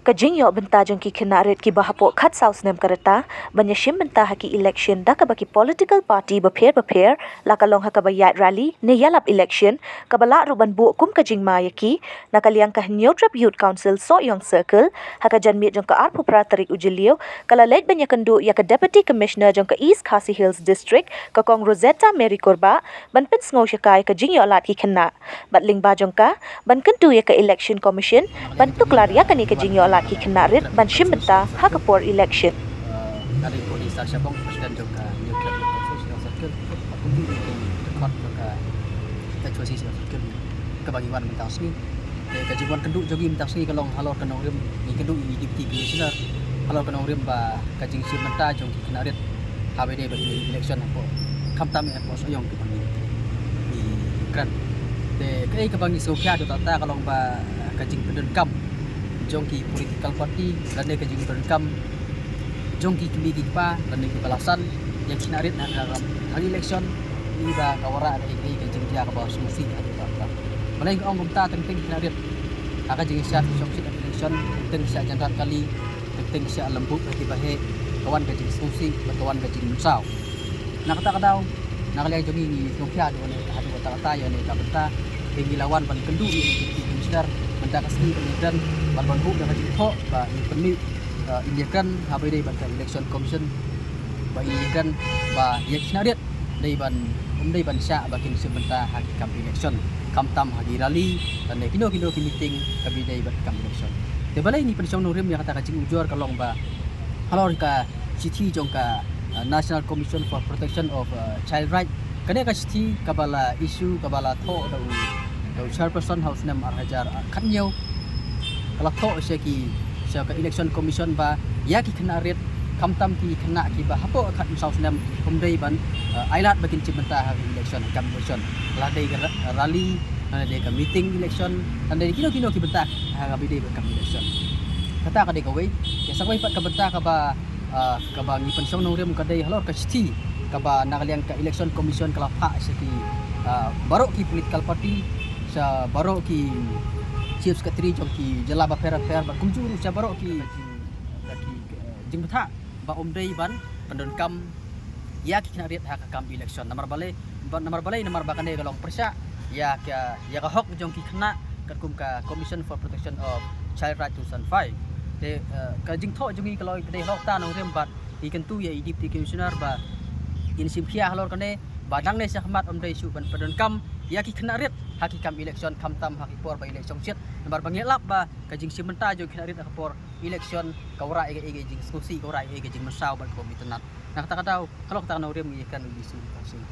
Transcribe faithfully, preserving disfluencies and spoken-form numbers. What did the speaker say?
Ka jingïoh bynta jong ki khynnah rit kiba hapoh khatsaw snem ka rta ban ïashim bynta ha ki election da kaba ki political party bapher bapher, la ka long ha kaba ïaid rally ne ïalap election, kaba lah ruh ban buh kum ka jingma ïa ki. Na ka liang ka Hynñiewtrep Youth Council Sohiong Circle, ha ka janmiet jong ka arphew phra tarik u Jylliew, ka la leit ban ïakynduh ïa ka Deputy Commissioner jong ka East Khasi Hills District, ka Kong Rosetta Mary Kurbah, ban pynsngew sha ka ïa ka jingïoh lad ki khynnah. Bad lyngba jong ka, ban kyntu ïa ka Election Commission ban tuklar ïa kane ka jingïoh lad ki khynnah rit ban shim bynta ha ka por election. Ka dei Kong Lisa Shabong, President jong ka Hynñiewtrep Youth Council Sohiong Circle, bad kumjuh ruh ki dkhot jong ka H Y C Sohiong Circle kaba ngi wan mynta ka sngi. Te ka jingwan kynduh jong ngi mynta ka sngi ka long halor ka nongrim, ngi kynduh ïa i Deputy Commissioner halor ka nongrim ba ka jingshim bynta jong ki khynnah rit haba ïadei bad election hapoh, khamtam hapoh Sohiong kaba ngi, ngi kren. Te kaei kaba ngi sngewkhia haduh katta ka long ba ka jingpyndonkam jong ki political party lane ka jingpyndonkam jong ki kmie ki kpa lane kiba la san ïa ki khynnah rit ha ka, ha ka election, ïa ba ka wanrah kaei kaei ka jingjia kaba sngewsih haduh katta. Balei nga ong kumta? Teng teng ki khynnah rit ha ka jingshad shongshit election, teng teng shah janrat kali, teng teng shah lembut ha kiba heh, ka wan ka jingsngewsih bad ka wan ka jingmynsaw. Na kata ka daw, na ka liang jong ngi, ngi sngewkhia haduh ne, haduh katta katta ïa ne ka bynta. Te ngi la wan ban kynduh ïa i Deputy Commissioner mynta ka sngi ban ïakren bad ban buh da ka jingthoh ba ngi pynmih, eh, ïakren haba ïadei bad ka Election Commission ba ïakren ba ïa ki khynnah rit dei ban, ym dei ban shah ba kin shim bynta ha ki kam election, khamtam ha ki rally lane kino kino ki meeting kaba ïadei bad kam election. Te balei ngi pynshong nongrim ïa kata ka jingujor ka long ba halor ka shithi jong ka, uh, National Commission for Protection of, uh, Child Right. Kane ka shithi kaba la issue, kaba la thoh da u, da u chairperson ha u snem ar hajar khathynñiew. Ka la thoh sha ki, sha ka Election Commission ba ïa ki khynnah rit, khamtam ki khynnah kiba hapoh khatsaw snem, ym dei ban, uh, ai lad ba kin shim bynta ha ka election, kam election. La dei ka ra-, rally, la dei ka meeting election, la dei kino kino ki bynta ha kaba ïadei bad kam election. Kata ka dei kawei. Ïa sa kawei pat ka bynta kaba, ah, kaba ngi pynshong nongrim ka dei halor ka shithi kaba na ka liang ka Election Commission ka la phah sha ki, ah, baroh ki political party, sha baroh ki chief secretary jong ki jylla bapher bapher bad kumjuh ruh sha baroh ki, ki, ki, eh, jingbthah ba ym dei ban pyndonkam ïa ki khynnah rit ha ka kam election. Namar balei, ba, namar balei, namar ba kane ka long pyrshah ïa ka, ïa ka hok jong ki khynnah katkum ka Commission for Protection of Child Rights two thousand five. Te, eh, ka jingthoh jong ngi ka long ka dei halor kata nongrim bad ngi kyntu ïa i Deputy Commissioner ba in shim khia halor kane ba naduh mynta shakhmat ym dei shuh ban pyndonkam ïa ki khynnah rit ha ki kam election khamtam ha ki por ba election shit. Namar ba ngi lap ba ka jingshim bynta jong ki khynnah rit ha ka por election ka wanrah ïa ka, ïa ka jingsngewsih, ka wanrah ïa ka jingmynsaw bad ka bym itynnad. Na kata ka daw, halor kata ka nongrim ngi ïakren ïa u Deputy Commissioner.